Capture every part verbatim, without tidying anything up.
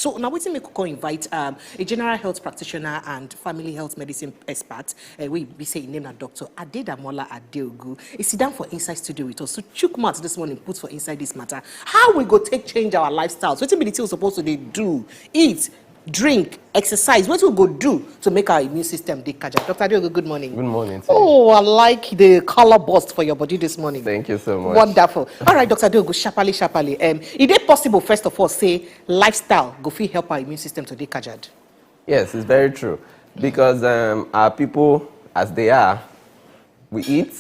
So now wetin make we come invite um, a general health practitioner and family health medicine expert. Uh, we be say im name na Doctor Adedamola Adeogu. He sit down for inside studio with us to chook mouth this morning, put for inside this matter. How we go take change our lifestyles? Wetin be the thing we suppose to dey do, eat, drink, exercise? Wetin we go do to make our immune system dey kaja? Doctor Adeogu, good morning. Good morning. Oh, I like the color burst for your body this morning. Thank you so much. Wonderful. All right, Doctor Adeogu, sharply, sharply. Um, is it possible, first of all, say lifestyle go fit help our immune system to dey kajad? Yes, it's very true. Because um, our people, as they are, we eat,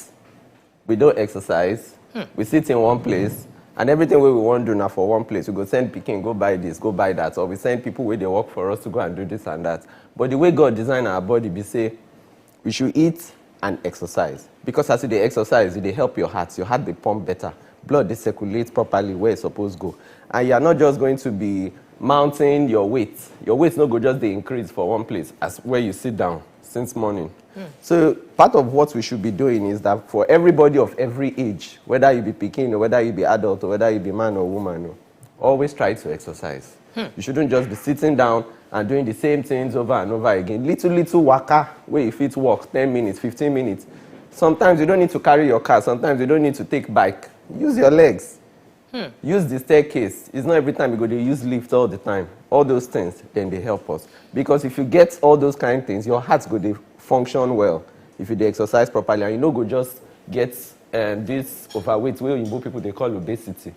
we don't exercise, we sit in one place, and everything wey we wan do na for one place. We go send pikin go buy this, go buy that, or we send people wey dey work for us to go and do this and that. But the way God design our body be say we should eat and exercise, because as you dey exercise, you dey help your heart. Your heart dey pump better, blood dey circulate properly where e suppose go, and you are not just going to be mounting your weight. Your weight no go just dey increase for one place as where you sit down since morning. So part of what we should be doing is that for everybody of every age, whether you be pikin or whether you be adult or whether you be man or woman, oh, always try to exercise. You shouldn't just be sitting down and doing the same things over and over again. Little, little waka wey you fit walk ten minutes, fifteen minutes. Sometimes you don't need to carry your car. Sometimes you don't need to take bike. Use your legs. Use the staircase. It's not every time you go dey use lift all the time. All those things, then they help us. Because if you get all those kind of things, your heart go dey function well. If you dey exercise properly, and you no go just get um, this overweight wey oyinbo people dey call obesity.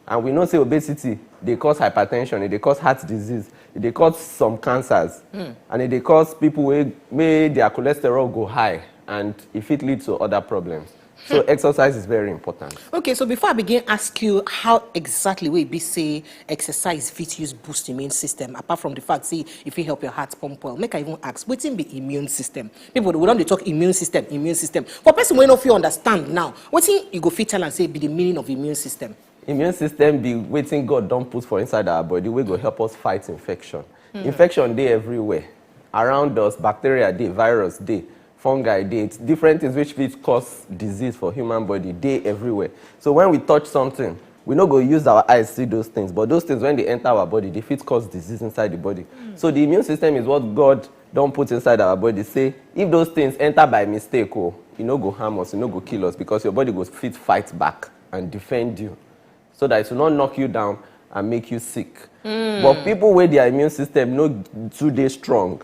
And we know say obesity dey cause hypertension, e dey cause heart disease, e dey cause some cancers, and e dey cause people wey wey their cholesterol go high, and e fit lead to other problems. So exercise is very important. Okay, so before I begin ask you how exactly wey e be say exercise fit use boost immune system, apart from the fact say e fit help your heart pump well, make I even ask, wetin be immune system? People, we don dey talk immune system, immune system. For person wey no fit understand now, wetin you go fit tell am say be the meaning of immune system? Immune system be wetin God don put for inside our body wey go help us fight infection. Infection dey everywhere around us. Bacteria dey, virus dey, fungi dey, different things which fit cause disease for human body dey everywhere. So when we touch something, we no go use our eyes see those things, but those things, when they enter our body, they fit cause disease inside the body. So the immune system is what God don put inside our body. Say if those things enter by mistake, oh, e no go harm us, e no go kill us, because your body go fit fight back and defend you, so that it will not knock you down and make you sick. But people wey their immune system no too dey strong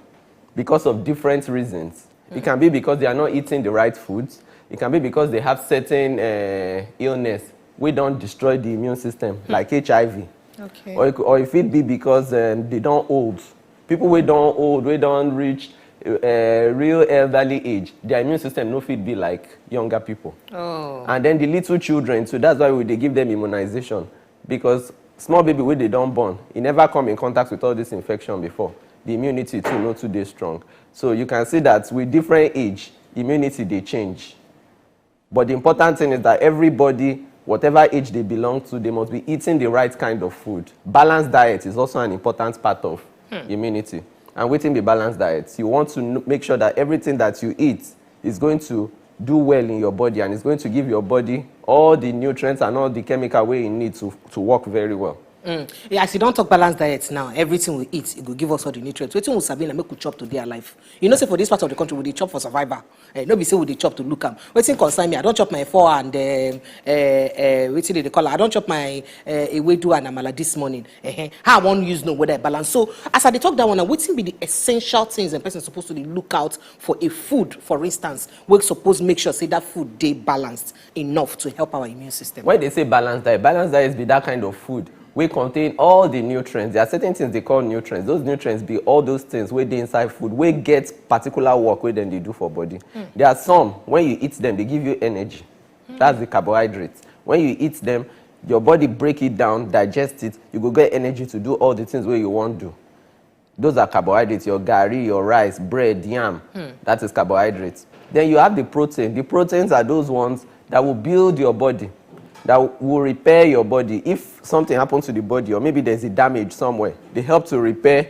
because of different reasons. It can be because they are not eating the right foods. It can be because they have certain uh, illness wey don destroy the immune system, like H I V. Okay. Or it, could- or it fit be because um, they don old. People wey don old, wey don reach uh, real elderly age, their immune system no fit be like younger people. Oh. And then the little children too, that's why we dey give them immunization, because small baby wey they don born, e never come in contact with all this infection before. The immunity too no too dey strong. So you can see that with different age, immunity dey change. But the important thing is that everybody, whatever age they belong to, they must be eating the right kind of food. Balanced diet is also an important part of immunity. And wetin be balanced diet? You want to kn- make sure that everything that you eat is going to do well in your body, and it's going to give your body all the nutrients and all the chemical wey e need to to work very well. Yeah, as you don talk balanced diet now, everything we eat, e go give us all the nutrients. Wetin we sabi na make we chop to dey alive. You know say for this part of the country, we dey chop for survival. Eh, no be say we dey chop to look am. Wetin concern me, I don chop my four and um, uh, uh, wetin dey dey call am? I don chop my uh, ewedu and amala this morning. Eh, how I wan use know whether I balance? So as I dey talk that one now, wetin be the essential things a person suppose to dey look out for a food, for instance, wey suppose make sure say that food dey balanced enough to help our immune system? When they say balanced diet, balanced diet be that kind of food wey contain all the nutrients. There are certain things they call nutrients. Those nutrients be all those things wey dey inside food wey get particular work wey dem dey do for body. There are some, when you eat them, they give you energy. That's the carbohydrates. When you eat them, your body break it down, digest it, you go get energy to do all the things wey you wan do. Those are carbohydrates, your garri, your rice, bread, yam. That is carbohydrates. Then you have the protein. The proteins are those ones that will build your body, that will repair your body. If something happens to the body, or maybe there's a damage somewhere, they help to repair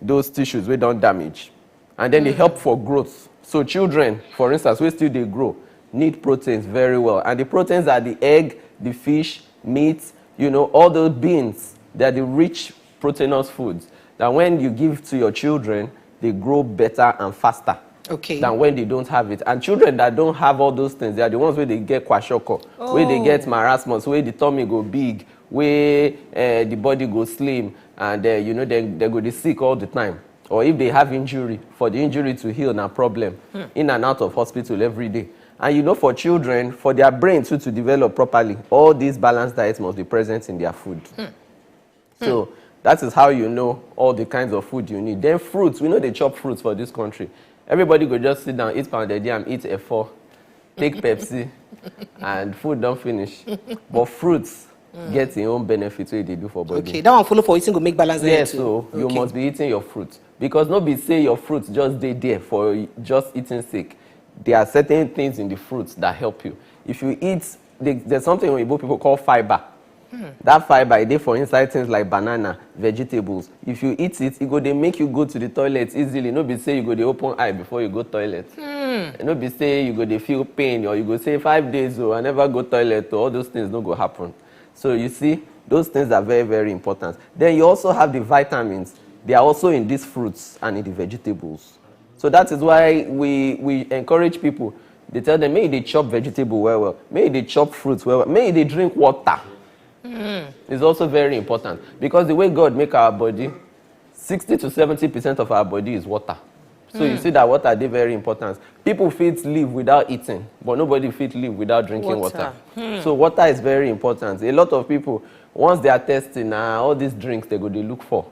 those tissues wey don damage. And then they help for growth. So children, for instance, wey still dey grow, need proteins very well. And the proteins are the egg, the fish, meat, you know, all those beans. They are the rich proteinous foods. That when you give to your children, they grow better and faster Okay. than when they don't have it. And children that don't have all those things, they are the ones where they get kwashiorkor, where they Oh. get marasmus, where the tummy go big, where uh, the body go slim, and uh, you know, they, they go dey sick all the time. Or if they have injury, for the injury to heal, na problem. In and out of hospital every day. And you know, for children, for their brain too to develop properly, all these balanced diets must be present in their food. So that is how you know all the kinds of food you need. Then fruits, we know they chop fruits for this country. Everybody go just sit down, eat pounded yam, eat efo, take Pepsi, and food don't finish. But fruits get their own benefits wey they do for body. Okay, that one follow for wetin go make balance diet Yes, too. So you Okay. must be eating your fruit, because no be say your fruit just dey there for just eating sake. There are certain things in the fruits that help you. If you eat, there- there's something Oyibo people call fiber. That fiber e dey for inside things like banana, vegetables. If you eat it, e go dey make you go to the toilet easily. No be say you go dey open eye before you go toilet. No be say you go dey feel pain, or you go say, "Five days o, I never go toilet o." All those things no go happen. So you see, those things are very, very important. Then you also have the vitamins. They are also in these fruits and in the vegetables. So that is why we, we encourage people. They tell them, "May they chop vegetable well, well. May they chop fruits well, well. May they drink water." It's also very important, because the way God make our body, sixty to seventy percent of our body is water. So you see that water dey very important. People fit live without eating, but nobody fit live without drinking Water. water. So water is very important. A lot of people, once they are thirsty, na all these drinks they go dey look for.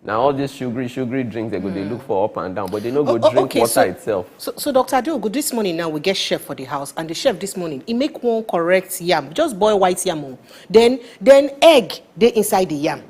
Na all these sugary, sugary drinks they go dey look for up and down, but they no go Oh, oh, drink okay, water so, itself. So, so Doctor Adeogu, this morning now we get chef for the house, and the chef this morning he make one correct yam, just boil white yam, o. Then, then egg dey inside the yam.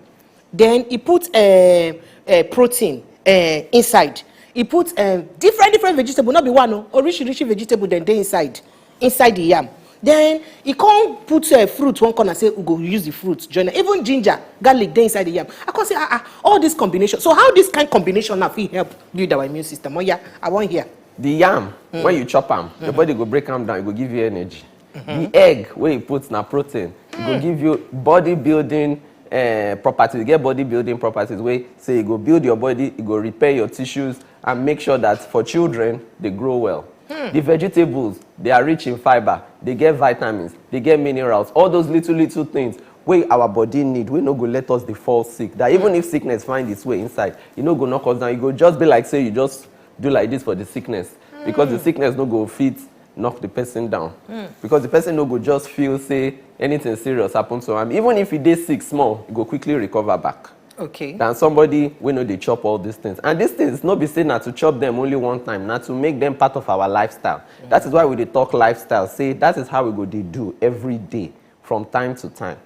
Then he put uh, uh, protein uh, inside. He put uh, different, different vegetable, not be one, no, oríṣiríṣi vegetable then dey inside, inside the yam. Then he come put uh, fruit one corner, say we go use the fruit join am. Even ginger, garlic dey inside the yam. I come say, ah, ah, all this combination. So how this kind combination now fit help build our immune system? Oh yeah, I wan hear. The yam, when you chop am, your body go break am down, e go give you energy. The egg wey you put na protein, e go give you body building uh, properties. E get body building properties wey say e go build your body, e go repair your tissues, and make sure that for children, they grow well. The vegetables, they are rich in fiber, they get vitamins, they get minerals, all those little, little things wey our body need, wey no go let us dey fall sick. That even if sickness find its way inside, e no go knock us down. E go just be like say you just do like this for the sickness, because the sickness no go fit knock the person down, because the person no go just feel say anything serious happen to am. Even if e dey sick small, e go quickly recover back Okay. than somebody wey no dey chop all these things. And these things no be say na to chop them only one time, na to make them part of our lifestyle. That is why we dey talk lifestyle, say that is how we go dey do every day from time to time.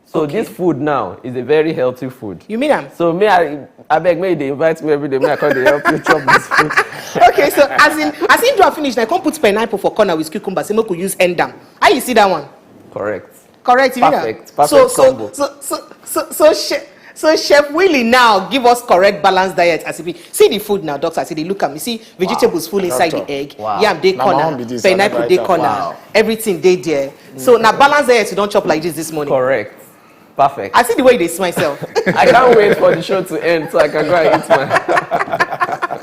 So Okay. This food now is a very healthy food. You mean am? So me, I abeg, make you dey invite me every day. Me, I come dey help you chop this food. Okay, so as in, as in do I finish, I come put pineapple for corner with cucumber, say make we use end am. How you see that one? Correct. Correct, you mean am? Perfect, perfect so, so, combo. So, so, so, so, chef, so Chef Willie now give us correct balanced diet as if he, see the food now, doctor, see the look at me, see vegetables full inside Doctor. The egg, Wow. yam dey Na my corner, own be this, I pineapple never dey eat am. Corner, Wow. Everything dey there. So now balance diet, you don't chop like this this morning. Correct. Perfect. I see the way they smile myself. I can't wait for the show to end so I can go and eat my.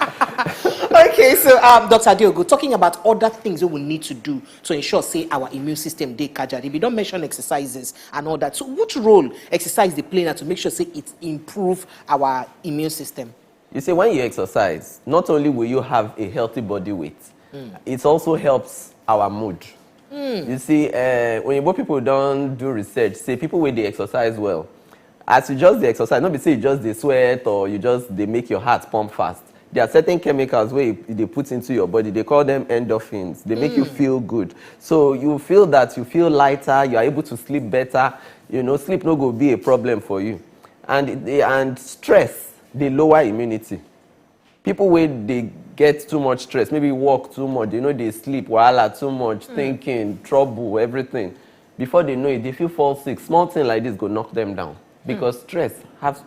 Okay, so um, Doctor Adeogu, talking about other things that we need to do to ensure say our immune system dey kaja. We don't mention exercises and all that. So which role exercise dey play now to make sure say it improve our immune system? You see, when you exercise, not only will you have a healthy body weight, it also helps our mood. You see, uh, Oyibo people don do research, say people wey dey exercise well, as you just dey exercise, no be say you just dey sweat or you just dey make your heart pump fast. There are certain chemicals wey you dey put into your body. They call them endorphins. They make you feel good. So you feel that you feel lighter. You are able to sleep better. You know, sleep no go be a problem for you. And the, and stress dey lower immunity. People wey dey get too much stress, maybe work too much, they no dey sleep, wahala too much, thinking, trouble, everything. Before they know it, they fit fall sick. Small thing like this go knock them down, because stress has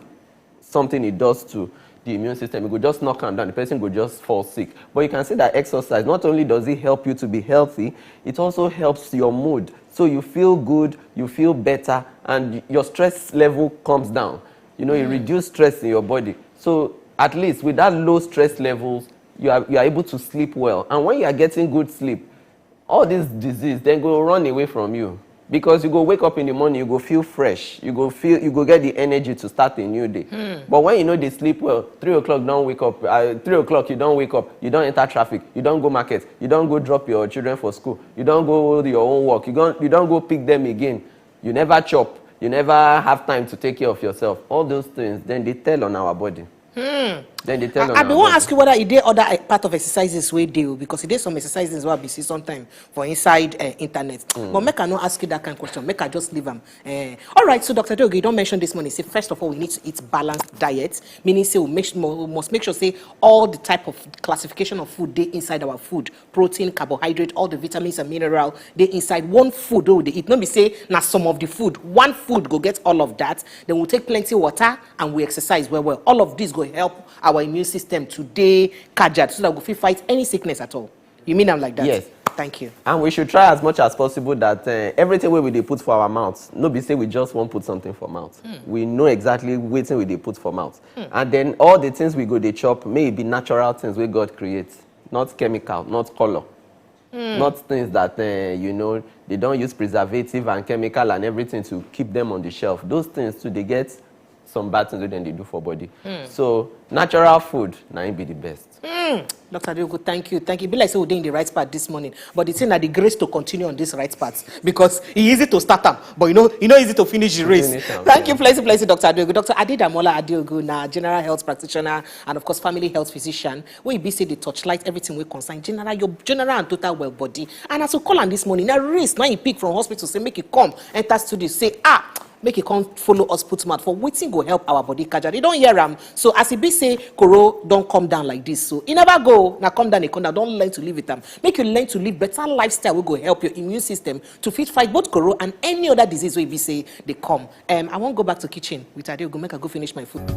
something it does to the immune system. It go just knock am down. The person go just fall sick. But you can see that exercise, not only does it help you to be healthy, it also helps your mood. So you feel good, you feel better, and your stress level comes down. You know, you reduce stress in your body. So at least with that low stress levels, you are, you are able to sleep well. And when you are getting good sleep, all this disease then go run away from you, because you go wake up in the morning, you go feel fresh, you go feel, you go get the energy to start a new day. But when you no dey sleep well, three o'clock don wake up, uh, three o'clock you don wake up, you don enter traffic, you don go market, you don go drop your children for school, you don go your own work, you don, you don go pick them again, you never chop, you never have time to take care of yourself. All those things, then they tell on our body. Then they tell on I our bin wan body. Ask you whether e dey other, eh, part of exercises wey dey o, because e dey some exercises wey I bin see sometime for inside, eh, internet. But make I no ask you that kind question. Make I just leave am. Eh, all right. So, Doctor Adeogu, you don mention this morning. Say first of all, we need to eat balanced diet, meaning say we make, we must make sure say all the type of classification of food dey inside our food. Protein, carbohydrate, all the vitamins and mineral dey inside one food wey we dey eat. No be say na some of the food. One food go get all of that. Then we take plenty water and we exercise well well. All of this go help our immune system to dey kajad, so that we fit fight any sickness at all. You mean am like that? Yes. Thank you. And we should try as much as possible that, uh, everything wey we dey put for our mouth, no be say we just wan put something for mouth. We know exactly wetin we dey put for mouth. And then all the things we go dey chop, may e be natural things wey God create, not chemical, not color, not things that, uh, you know, they don use preservative and chemical and everything to keep them on the shelf. Those things too, they get some bad things wey dem dey do for body. So natural food na im be the best. Doctor Adeogu, thank you. Thank you. E be like say we dey in the right path this morning, but the thing na the grace to continue on this right path, because e easy to start am, but you know, e no easy to finish the race. Finish am, Thank you, yeah. Plenty, plenty, Doctor Adeogu. Doctor Adedamola Adeogu na general health practitioner and, of course, family health physician, wey e be say dey torchlight everything wey concern general, your general and total well body. And as we call am this morning, na race na e pick from hospital, say make e come enter studio, say, ah, make e come follow us put mouth for wetin go help our body kajad. You don hear am. So as e be say koro don come down like this, so e never go, na come down e come down. Don learn to live with am. Make you learn to live better lifestyle wey go help your immune system to fit fight both koro and any other disease wey e be say dey come. Um, I wan go back to kitchen with Adeogu, make I go finish my food.